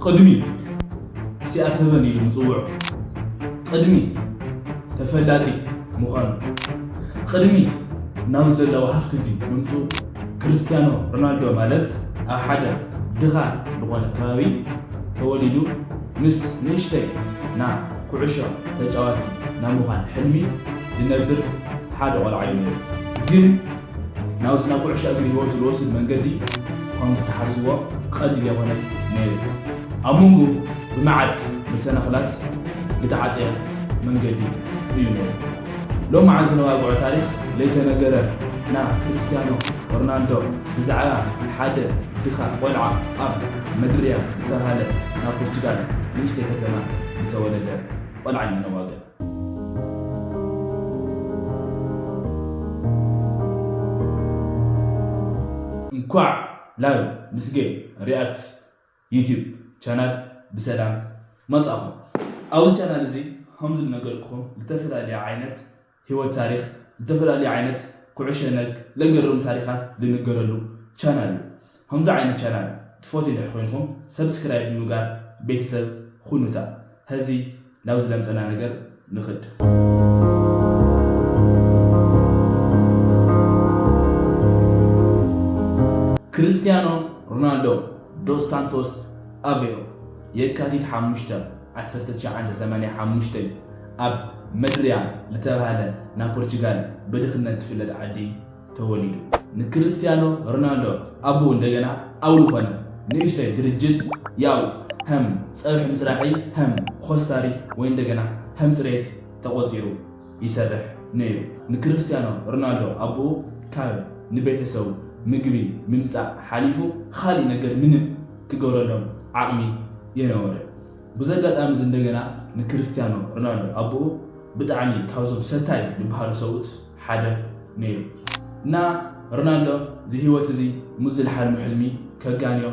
ቅድሚ ሲኣር ሰቨን ኢሉ ምጽውዑ፣ ቅድሚ ተፈላጢ ምዃኑ፣ ቅድሚ ናብ ዝደለዎ ሃፍቲ እዚ ምምጽኡ፣ ክርስቲያኖ ሮናልዶ ማለት ኣብ ሓደ ድኻ ዝኾነ ከባቢ ተወሊዱ ምስ ንእሽተይ ና ኩዕሾ ተጫዋቲ ናይ ምዃን ሕልሚ ዝነብር ሓደ ቆልዓ እዩ ነይሩ። ግን ናብዚ ናብ ኩዕሾ እግሪ ህይወቱ ዝወስድ መንገዲ ከም ዝተሓስቦ ቀሊል ኣይኮነን ነይሩ። ኣብ መንጎ ብመዓት መሰናኽላት ዝተዓፀየ መንገዲ እዩ ነይሩ። ሎሚ ዓንዚ ነዋግዖ ታሪኽ ለይተነገረ ና ክርስቲያኖ ሮናልዶ ብዛዕባ ሓደ ድኻ ቆልዓ ኣብ መድርያ ዝተባህለ ናብ ፖርቹጋል ንእሽተይ ከተማ ዝተወለደ ቆልዓ ኢና ነዋግዕ። እንኳዕ ላብ ምስጌ ሪኣክትስ ዩቲዩብ ቻናል ብሰላም መጻኹም። ኣብዚ ቻናል እዚ ከምዚ ዝነገርኩኹም ዝተፈላለየ ዓይነት ህይወት ታሪኽ፣ ዝተፈላለየ ዓይነት ኩዕሾ ነክ ለገርም ታሪኻት ልንገረሉ ቻናል እዩ። ከምዚ ዓይነት ቻናል ትፈትዩ እንድሕር ኮይንኩም ሰብስክራይብ ብምግባር ቤተሰብ ኩኑታ። ሀዚ ናብዚ ለምጸና ነገር ንኽድ። ክርስቲያኖ ሮናልዶ ዶስ ሳንቶስ ኣቬሮ የካቲት ሓሙሽተ ዓሰርተ ትሽዓተ ሰማንያ ሓሙሽተ ኣብ መድርያ ዝተባህለ ናብ ፖርቹጋል ብድኽነት ትፍለጥ ዓዲ ተወሊዱ። ንክርስቲያኖ ሮናልዶ ኣቦኡ እንደገና ኣውሉ ኮነ። ንእሽተይ ድርጅት ያው ከም ጸብሒ ምስራሒ፣ ከም ኮስታሪ ወይ እንደገና ከም ጽሬት ተቆጺሩ ይሰርሕ ነይሩ። ንክርስቲያኖ ሮናልዶ ኣቦኡ ካብ ንቤተሰቡ ምግቢ ምምጻእ ሓሊፉ ካልእ ነገር ምንም ክገብረሎም ዓቕሚ የነበረ። ብዚ ኣጋጣሚ እዚ እንደገና ንክርስቲያኖ ሮናልዶ ኣቦኡ ብጣዕሚ ካብዞም ሰታይ ዝበሃሉ ሰብኡት ሓደ ነይሩ። እና ሮናልዶ እዚ ህይወት እዚ ምስ ዝለሓልሞ ሕልሚ ከጋንዮ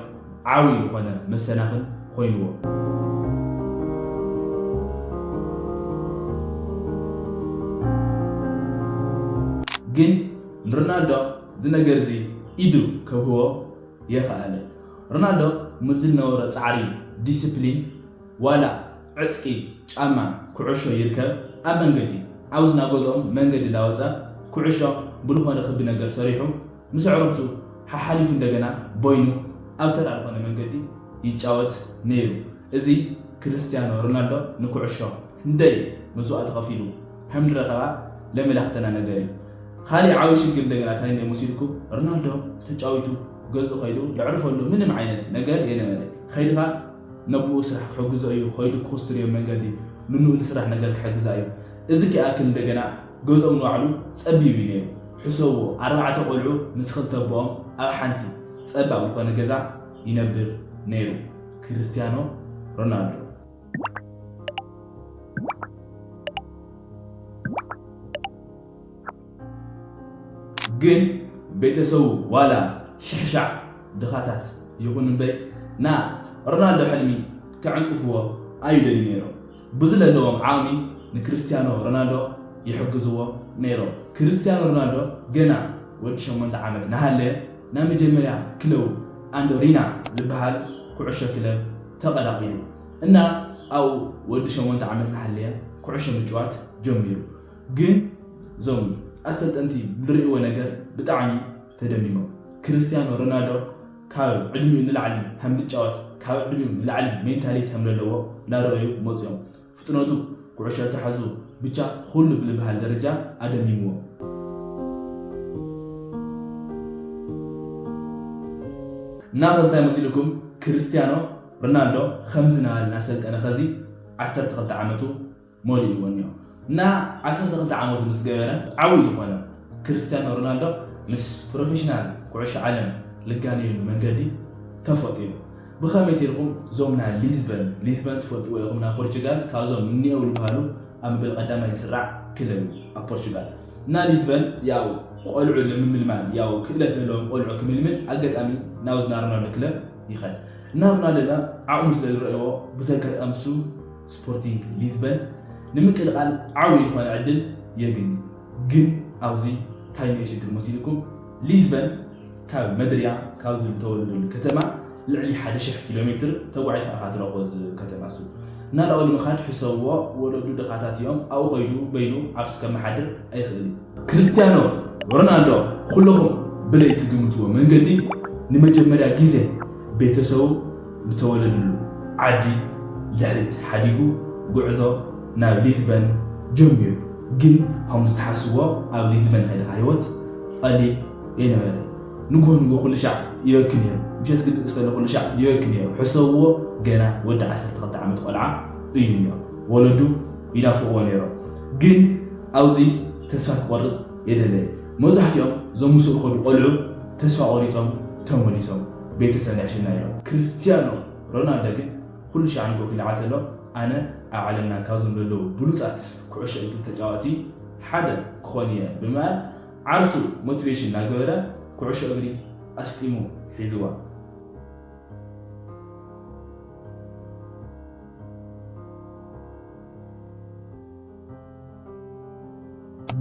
ዓብዪ ዝኾነ መሰናኽል ኮይንዎ። ግን ንሮናልዶ እዚ ነገር እዚ ኢዱ ከውህቦ የኸኣለ። ሮናልዶ ምስ ዝነበሮ ጻዕሪ፣ ዲስፕሊን፣ ዋላ ዕጥቂ፣ ጫማ፣ ኩዕሾ ይርከብ ኣብ መንገዲ። ኣብዚ ናብ ገዝኦም መንገዲ ላወጸ ኩዕሾ ብልኾነ ክቢ ነገር ሰሪሑ ምስ ኣዕሩኽቱ ሓሓሊፉ እንደገና ቦይኑ ኣብ ተራ ዝኾነ መንገዲ ይጫወት ነይሩ። እዚ ክርስቲያኖ ሮናልዶ ንኩዕሾ ክንደይ መስዋእቲ ከፊሉ ከም ዝረኸባ ለመላኽተና ነገር እዩ። ካልእ ዓብዪ ሽግር እንደገና እንታይ እንደ መሲልኩም፣ ሮናልዶ ተጫዊቱ ገዝኡ ከይዱ ዘዕርፈሉ ምንም ዓይነት ነገር የነበረ። ከይድኻ ነብኡ ስራሕ ክሕግዞ እዩ፣ ከይዱ ክኹስትር እዩ መንገዲ፣ ንንኡ ንስራሕ ነገር ክሕግዛ እዩ። እዚ ክኣክል እንደገና ገዝኦም ንባዕሉ ጸቢብ እዩ ነይሩ። ሕሰብዎ፣ ኣርባዕተ ቆልዑ ምስ ክልተ ኣቦኦም ኣብ ሓንቲ ጸባብ ዝኾነ ገዛ ይነብር ነይሩ። ክርስቲያኖ ሮናልዶ። ግን ቤተሰቡ ዋላ ሽሕሻዕ ድኻታት ይኹን እምበይ ና ሮናልዶ ሕልሚ ከዕንቅፍዎ ኣይደልዩ ነይሮም። ብዝለለዎም ዓቕሚ ንክርስቲያኖ ሮናልዶ ይሕግዝዎ ነይሮም። ክርስቲያኖ ሮናልዶ ገና ወዲ ሸሞንተ ዓመት ናሃለየ ናይ መጀመርያ ክለቡ ኣንዶሪና ዝበሃል ኩዕሾ ክለብ ተቐላቒሉ እና ኣብኡ ወዲ ሸሞንተ ዓመት ናሃለየ ኩዕሾ ምጭዋት ጀሚሩ። ግን እዞም ኣሰልጠንቲ ዝርእይዎ ነገር ብጣዕሚ ተደሚሞም። ክርስቲያኖ ሮናልዶ ካብ ዕድሚኡ ንላዕሊ ከም ዝጫወት፣ ካብ ዕድሚኡ ንላዕሊ ሜንታሊቲ ከም ዘለዎ እናረኣዩ መፅዮም። ፍጥነቱ፣ ኩዕሾ ኣተሓሕዝኡ ብቻ ኩሉ ብዝበሃል ደረጃ ኣደሚምዎ። እና ኸዚ እንታይ መሲልኩም? ክርስቲያኖ ሮናልዶ ከምዚ እናበለ እናሰልጠነ ኸዚ ዓሰርተ ክልተ ዓመቱ መሊእዎ እኒኦ። እና ዓሰርተ ክልተ ዓመቱ ምስ ገበረ ዓብዪ ዝኾነ ክርስቲያኖ ሮናልዶ ምስ ፕሮፌሽናል ኩዕሾ ዓለም ልጋነየሉ መንገዲ ተፈጢሩ። ብኸመይ ተልኩም? እዞም ናይ ሊዝበን፣ ሊዝበን ትፈልጥዎ ኢኹም፣ ናይ ፖርቹጋል ካብዞም እኒአው ዝበሃሉ ኣብ መበል ቀዳማይ ዝስራዕ ክለብ እዩ ኣብ ፖርቹጋል። እና ሊዝበን ያው ቆልዑ ንምምልማል፣ ያው ክእለት ዘለዎም ቆልዑ ክምልምል ኣጋጣሚ ናብዚ ናይ ሮናልዶ ክለብ ይኸድ። እና ሮናልዶ ዓቕሙ ስለ ዝረእዎ ብዚ ኣጋጣሚ እሱ ስፖርቲንግ ሊዝበን ንምቅልቃል ዓብዪ ዝኾነ ዕድል የግኒ። ግን ኣብዚ እንታይ ንእሽግር መሲልኩም? ሊዝበን ካብ መድርያ ካብዚ ዝተወለደሉ ከተማ ልዕሊ ሓደ ሽሕ ኪሎ ሜትር ተጓዒዝካ ኢኻ ትረኽቦ እዚ ከተማ እሱ። እናላኡ ንምኻድ ሕሰብዎ፣ ወለዱ ድኻታት እዮም፣ ኣብኡ ኸይዱ በይኑ ዓርሱ ከመሓድር ኣይኽእል እዩ። ክርስትያኖ ሮናልዶ ኩለኹም ብለይ ትግምትዎ መንገዲ ንመጀመርያ ግዜ ቤተሰቡ ዝተወለድሉ ዓዲ ድሕሪት ሓዲጉ ጉዕዞ ናብ ሊዝበን ጀሚሩ። ግን ከም ዝተሓስቦ ኣብ ሊዝበን ናይ ድኻ ህይወት ቀሊል የነበረ። ንግሆ ንግሆ ኩሉ ሻዕ ይበኪ ነይሩ። ምሸት ክድቅስ ተሎ ኩሉ ሻዕ ይበኪ ነይሩ። ሕሰብዎ፣ ገና ወዲ ዓሰርተ ክልተ ዓመት ቆልዓ እዩ ነይሩ። ወለዱ ይናፍቕዎ ነይሮም። ግን ኣብዚ ተስፋ ክቆርጽ የደለየ። መብዛሕትኦም እዞም ምስኡ ዝኸዱ ቆልዑ ተስፋ ቆሪጾም ተመሊሶም። ቤተሰብ ያሽና ኢሎም። ክርስትያኖ ሮናልዶ ግን ኩሉ ሻዕ ንግሆ ክለዓል ተሎ፣ ኣነ ኣብ ዓለምና ካብዞም ዘለዉ ብሉጻት ኩዕሾ እግሪ ተጫዋቲ ሓደ ክኾን እየ ብምባል ዓርሱ ሞቲቬሽን እናገበረ ኩዕሾ እግሪ ኣስጢሙ ሒዝዋ።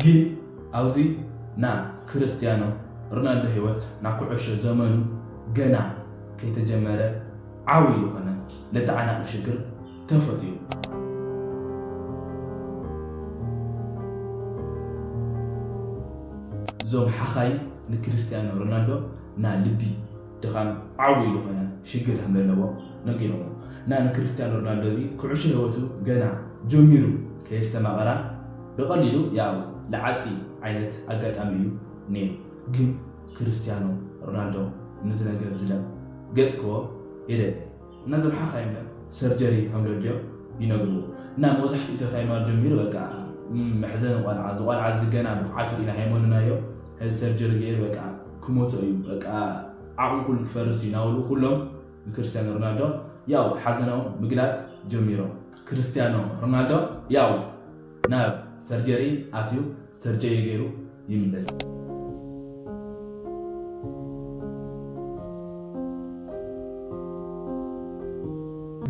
ግን ኣብዚ ና ክርስትያኖ ሮናልዶ ህይወት ና ኩዕሾ ዘመኑ ገና ከይተጀመረ ዓብዪ ዝኾነ ለተዓናቕፍ ሽግር ተፈጢሩ። እዞም ሓኻይ ንክርስቲያኖ ሮናልዶ ና ልቢ ድኻም ዓብዪ ዝኾነ ሽግር ከም ዘለዎ ነጊሮሞ። ና ንክርስቲያኖ ሮናልዶ እዚ ኩዕሾ ህይወቱ ገና ጀሚሩ ከየስተማቐራ ብቐሊሉ ያው ለዓፂ ዓይነት ኣጋጣሚ እዩ ነይሩ። ግን ክርስቲያኖ ሮናልዶ ንዚ ነገር ዝደም ገጽክዎ የደለ። እና ዘብሓኻ የለን ሰርጀሪ ከም ዘድልዮ ይነግርዎ። እና መብዛሕትኡ ሰብ ታይማር ጀሚሩ በቃ፣ እም፣ መሕዘኒ ቆልዓ፣ እዚ ቆልዓ እዚ ገና ብቕዓቱ ርኢና ሃይመኑናዮ፣ ሕዚ ሰርጀሪ ገይሩ በቃ ክሞቶ እዩ፣ በቃ ዓቕሙ ኩሉ ክፈርስ እዩ እናበሉ ኩሎም ንክርስቲያኖ ሮናልዶ ያው ሓዘኖም ምግላጽ ጀሚሮም። ክርስቲያኖ ሮናልዶ ያው ናብ ሰርጀሪ ኣትዩ፣ ሰርጀሪ ገይሩ ይምለስ።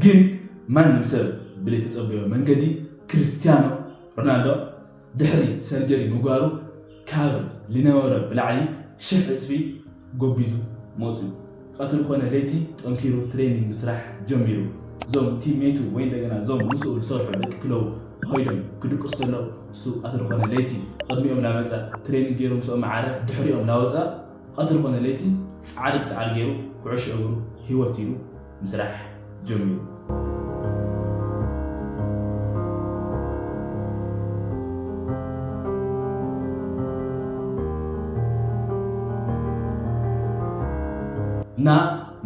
ግን ማንም ሰብ ብለይ ተጸበዮ መንገዲ ክርስቲያኖ ሮናልዶ ድሕሪ ሰርጀሪ ምግባሩ ካብ ልነበረ ብላዕሊ ሽሕ ዕጽፊ ጎቢዙ መጽዩ። ቀትሪ ኮነ ለይቲ ጠንኪሩ ትሬኒንግ ምስራሕ ጀሚሩ። እዞም ቲሜቱ ወይ እንደገና እዞም ምስኡ ዝሰርሑ ደቂ ክለቡ ኸይዶም ክድቅሱ ተለዉ እሱ ቀትሪ ኮነ ለይቲ ቅድሚኦም እናመጸ ትሬኒንግ ገይሩ ምስኦም መዓረ ድሕሪኦም እናወጸ ቀትሪ ኮነ ለይቲ ጻዕሪ ብጻዕሪ ገይሩ ኩዕሾ እግሩ ህይወት ኢሉ ምስራሕ ጀሚሩ። እና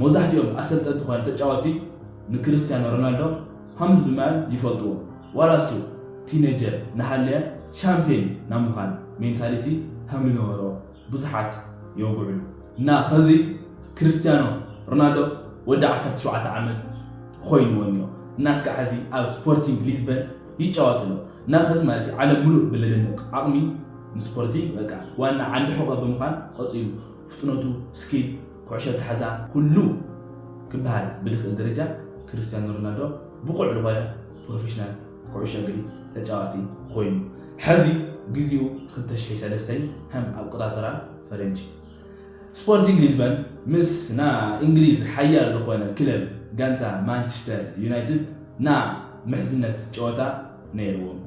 መብዛሕትኦም ኣሰልጠንቲ ኮነ ተጫወቲ ንክርስቲያኖ ሮናልዶ ሃምዚ ብምባል ይፈልጥዎ። ዋላ እሱ ቲኔጀር ናሃለየ ሻምፒዮን ናብ ምዃን ሜንታሊቲ ሃም ዝነበሮ ብዙሓት የውግዕሉ። እና ኸዚ ክርስቲያኖ ሮናልዶ ወዲ ዓሰርተ ሸውዓተ ዓመት ኮይንዎ እኒኦ። እና እስካዕ ሕዚ ኣብ ስፖርቲንግ ሊዝበን ይጫወት ኣሎ። እና ኸዚ ማለት እዩ ዓለም ሙሉእ ብለደንቕ ዓቕሚ ንስፖርቲንግ በቃ ዋና ዓንዲ ሕቆ ብምዃን ቀፂሉ ፍጥነቱ፣ ስኪል፣ ኩዕሾ ኣተሓዛ ኩሉ ክበሃል ብልኽእል ደረጃ ክርስቲያኖ ሮናልዶ ብቑዕ ዝኾነ ፕሮፌሽናል ኩዕሾ እግሪ ተጫዋቲ ኮይኑ። ሕዚ ግዜኡ ክልተ ሽሕን ሰለስተን ከም ኣቆጻጽራ ፈረንጂ። ስፖርቲንግ ሊዝበን ምስ ና እንግሊዝ ሓያል ዝኾነ ክለብ ጋንታ ማንቸስተር ዩናይትድ ና ምሕዝነት ጨወታ ነይርዎም።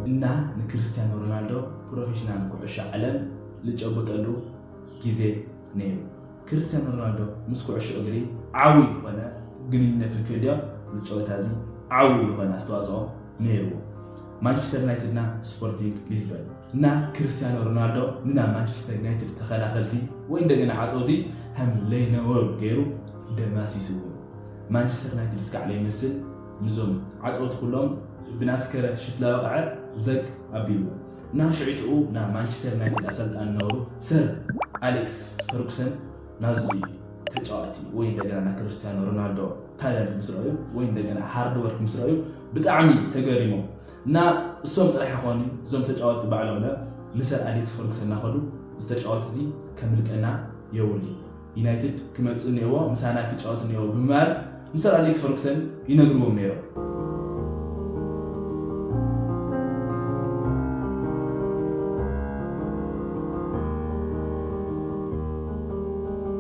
እና ንክርስቲያኖ ሮናልዶ ፕሮፌሽናል ኩዕሾ ዓለም ልጨብጠሉ ግዜ ነይሩ። ክርስቲያኖ ሮናልዶ ምስ ኩዕሾ እግሪ ዓብዪ ዝኾነ ግንኙነት ንክህልዮ እዚ ጨወታ እዚ ዓብዪ ዝኾነ ኣስተዋፅኦ ነይርዎ። ማንቸስተር ዩናይትድ ና ስፖርቲንግ ሊዝበን እና ክርስቲያኖ ሮናልዶ ንና ማንቸስተር ዩናይትድ ተኸላኸልቲ ወይ እንደገና ዓፀውቲ ከም ለይነወር ገይሩ ደማሲስዎ። ማንቸስተር ዩናይትድ እስካዕ ለይመስል ንዞም ዓፀውቲ ኩሎም ብናስከረ ሽትላ ወቕዐ ዘግ ኣቢልዎ። እና ሽዒትኡ ና ማንቸስተር ዩናይትድ ኣሰልጣን ነበሩ ሰር ኣሌክስ ፈርጉሰን ናዙ ተጫዋቲ ወይ እንደገና ና ክርስቲያኖ ሮናልዶ ታለንት ምስ ረኣዩ ወይ እንደገና ሃርድ ወርክ ምስ ረኣዩ ብጣዕሚ ተገሪሞም። እና እሶም ጥራሕ ይኾኑ እዞም ተጫወቲ ባዕሎም ለ ንሰር ኣሌክስ ፈርጉሰን እናኸዱ እዚ ተጫወቲ እዚ ከምልጠና የብሉ፣ ዩናይትድ ክመጽእ እኒአዎ፣ ምሳና ክጫወት እኒአዎ ብምባል ንሰር ኣሌክስ ፈርጉሰን ይነግርዎም ነይሮም።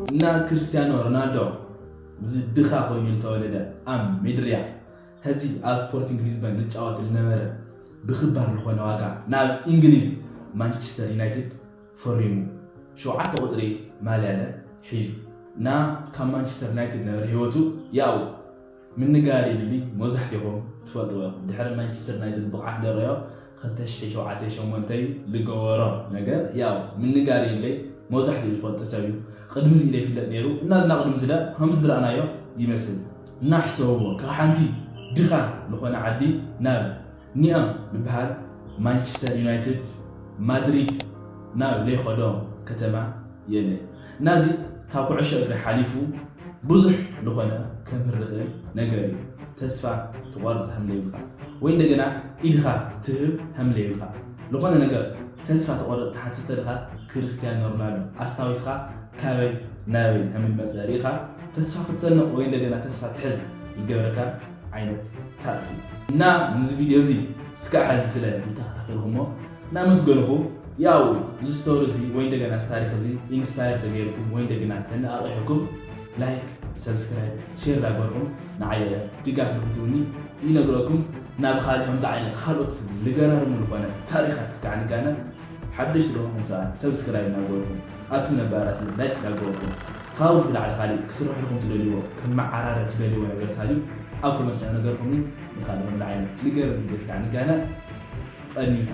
እና ክርስቲያኖ ሮናልዶ ዝድኻ ኮይኑ ዝተወለደ ኣብ ሜድሪያ፣ ሀዚ ኣብ ስፖርቲንግ ሊዝበን ዝጫወት ዝነበረ ብክባር ዝኾነ ዋጋ ናብ እንግሊዝ ማንቸስተር ዩናይትድ ፈሪሙ። ሸውዓተ ቁፅሪ ማልያ ለ ሒዙ እና ካብ ማንቸስተር ዩናይትድ ነበረ ህይወቱ። ያው ምንጋር የድሊ። መብዛሕትኹም ትፈልጥዎ ኢኹም ድሕሪ ማንቸስተር ዩናይትድ ብቕዓት ደረዮ ክልተ ሽሕ ሸውዓተ ሸሞንተ ዝገበሮ ነገር ያው ምንጋር የድለይ። መብዛሕትኡ ዝፈልጦ ሰብ እዩ። ቅድሚ እዚ ኢለ ይፍለጥ ነይሩ እና ዝና ቅድሚ ዝለ ከምዚ ዝረኣናዮ ይመስል እና ሕሰብዎ ካብ ሓንቲ ድኻ ዝኾነ ዓዲ ናብ ኒያም ዝበሃል ማንቸስተር ዩናይትድ ማድሪድ ናብ ለይኸዶ ከተማ የለ። ናዚ ካብ ኩዕሾ እግሪ ሓሊፉ ብዙሕ ዝኾነ ከምህር ዝኽእል ነገር እዩ። ተስፋ ትቆርፅ ከም ለይብልካ ወይ እንደገና ኢድካ ትህብ ከም ለይብልካ ዝኾነ ነገር ተስፋ ትቆርፅ ትሓስብ ተለካ ክርስቲያኖ ሮናልዶ ኣስታዊስካ ካበይ ናበይ ከም ዝመፀ ርኢኻ ተስፋ ክትሰንቕ ወይ እንደገና ተስፋ ትሕዝ ዝገብረካ ዓይነት ታሪኽ እዩ። እና ነዚ ቪድዮ እዚ እስካዕ ሕዚ ስለ ዝተኸታተልኩሞ እናመስገንኹ፣ ያው እዚ ስቶሪ እዚ ወይ እንደገና እዚ ታሪኽ እዚ ኢንስፓየር ተገይርኩም ወይ እንደገና ተነቓቒሕኩም ላይክ፣ ሰብስክራይብ፣ ሼር ዳገበርኩም ንዓየ ድጋፍ ንክትውኒ ይነግረኩም። ናብ ካልእ ከምዚ ዓይነት ካልኦት ልገራርሙ ዝኾነ ታሪኻት እስካዕ ንጋነ ሓደሽቲ ዝኾንኩም ሰባት ሰብስክራይብ እናገበርኩም ኣብቲ ነባራት ላይክ እናገበርኩም ካብዚ ብላዕሊ ካሊእ ክስርሐልኩም ትደልይዎ ክመዓራረ ትደልይዎ ነገር ታልዩ ኣብ ኮመንት እናነገርኩምኒ ንካሊእ ከምዚ ዓይነት ልገርም ቪድዮ እስካዕ ንጋነ ቀኒታ